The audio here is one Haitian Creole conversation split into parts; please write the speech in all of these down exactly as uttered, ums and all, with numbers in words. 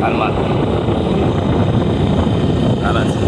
Almat. Alati.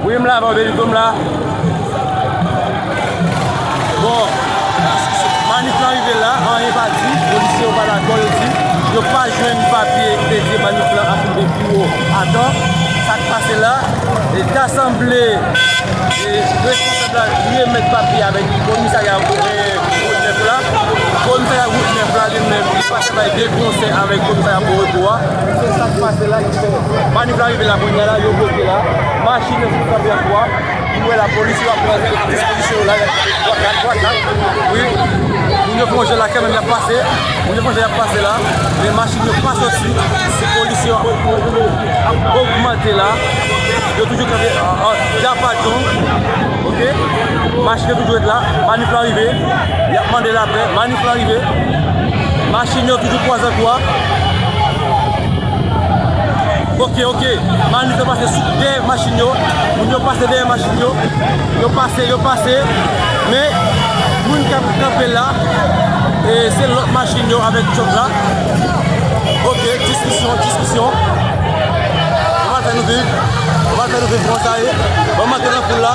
Wi, m la, Bambelito, m la. Bon, manif lan rive la, anyen pa di, polisye yo pa dakò, yo di yo pa jwenn papye ki te di manif lan ap rive pi wo a tan. Sa k pase la, e ta sanble, e responsab la remèt papye avèk komisarya, e, wout nèf la. Komisarya wout nèf la, li menm, li pa t bay de konsèy avèk komisarya Pòtoprens a. Se sa k pase la ki fè manif la rive la kounye a la, yo bloke la. Machin yo sou kanpe ankò. Nou wè lapolis yo ap pran dispozisyon yo la, y ap, wi. Moun yo fè yon jan la kanmenm, y ap pase. Moun yo fè yon jan, y ap pase la. Men machin yo pa soti. Se polis yo ap ogmante la. Yo toujou kanpe an, an dyapajon. Oke? Machin yo toujou ret la. Manif la rive. Y ap mande lapè. Manif la rive. Machin yo toujou kwaze ankò. Oke, oke. Manif yo pase sou, dèyè machin yo. Moun yo pase dèyè machin yo. Yo pase, yo pase. Men, moun k ap kanpe la, e, se lòt machin yo avèk tchòk la. Oke, diskisyon, diskisyon. Yo pral fè nou viv. Yo pral fè nou viv kòman sa ye. Ban m antre nan foul la.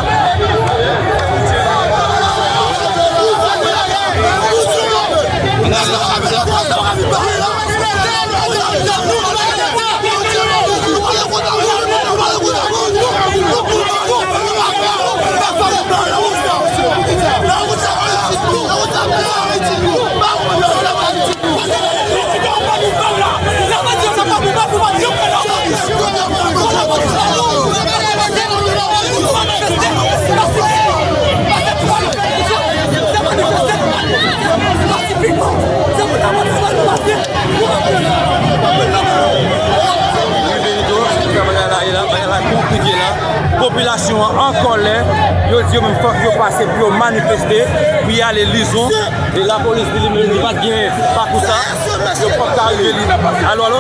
Popilasyon an an kòlè, yo di yo menm fòk yo pase pou yo manifeste, pou y ale Lizon. E lapolis di li menm li pa t gen pakou sa, yo p ap ka rive Lizon. Alo, alo?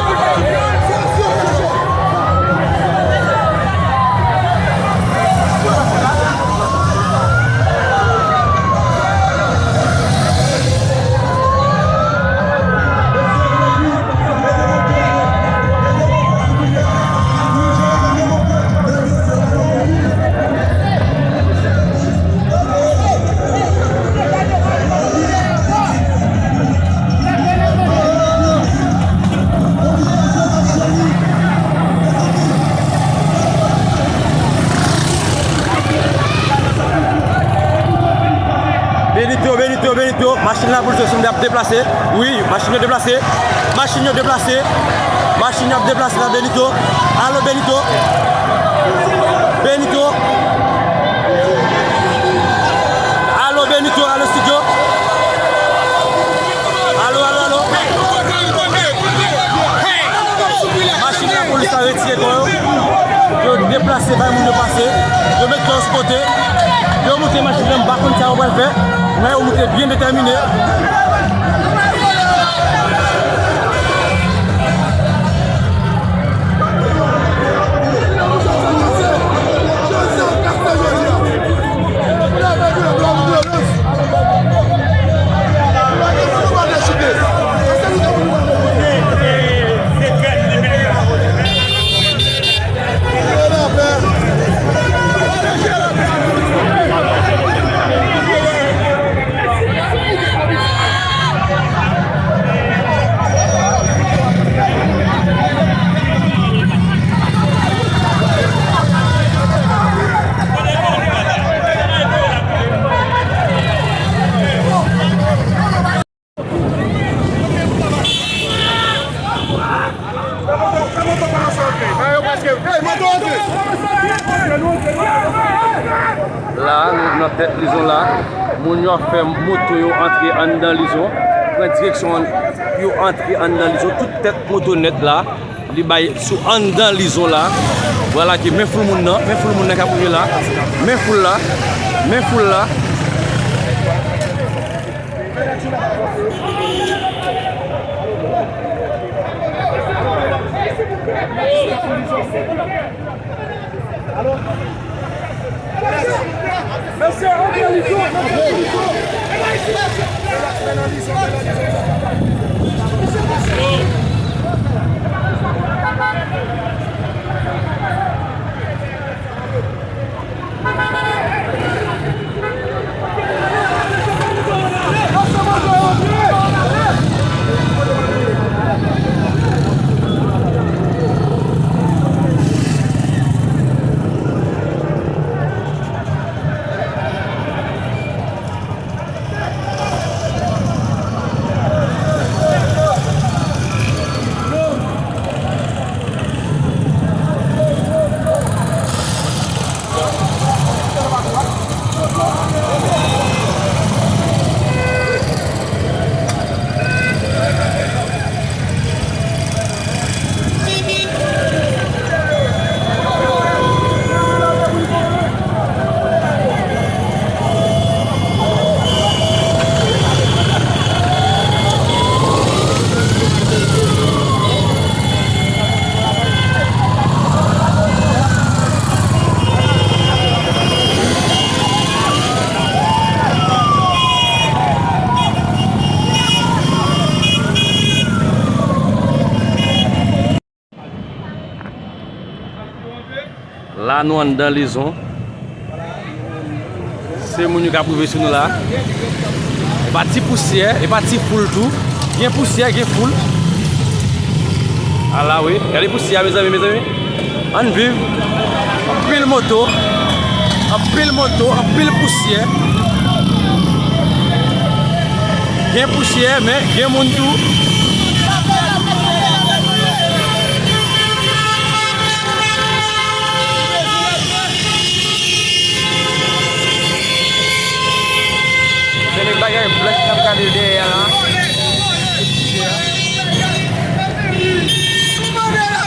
Benito, Benito, Benito, machin la pou l sou ap deplase. Wi, machin yo deplase. Machin yo deplase. Machin yo ap deplase la, Benito. Alo, Benito. Benito. Alo, Benito, alo, studio. Alo, alo, alo. Machin lapolis la retire kò yo. Yo deplase, bay moun yo pase. Yo met kò yo sou kote. Yo moute machin nan, m pa konn sa yo pral fè. Men yo moute byen detèmine. La, nou nan tèt Lizon la. Moun yo ap fè moto yo antre anndan Lizon. Pran direksyon an, yo antre anndan Lizon. Tout tèt moto nèt la. Li bay sou anndan Lizon la. Vwala ke men foul moun nan, men foul moun nan k ap rive la. Men foul la, men foul la. La nou anndan Lizon. Se moun yo k ap rive sou nou la. E pa ti pousyè, e pa ti foul tou. Gen pousyè, gen foul. Ala wi, gade pousyè a, mezanmi, mezanmi. Ann viv. Anpil moto. Anpil moto, anpil pousyè. Gen pousyè, men gen moun tou. Se nèg bagay blanch k ap gade dèyè a la. Se pousyè a. Mande la!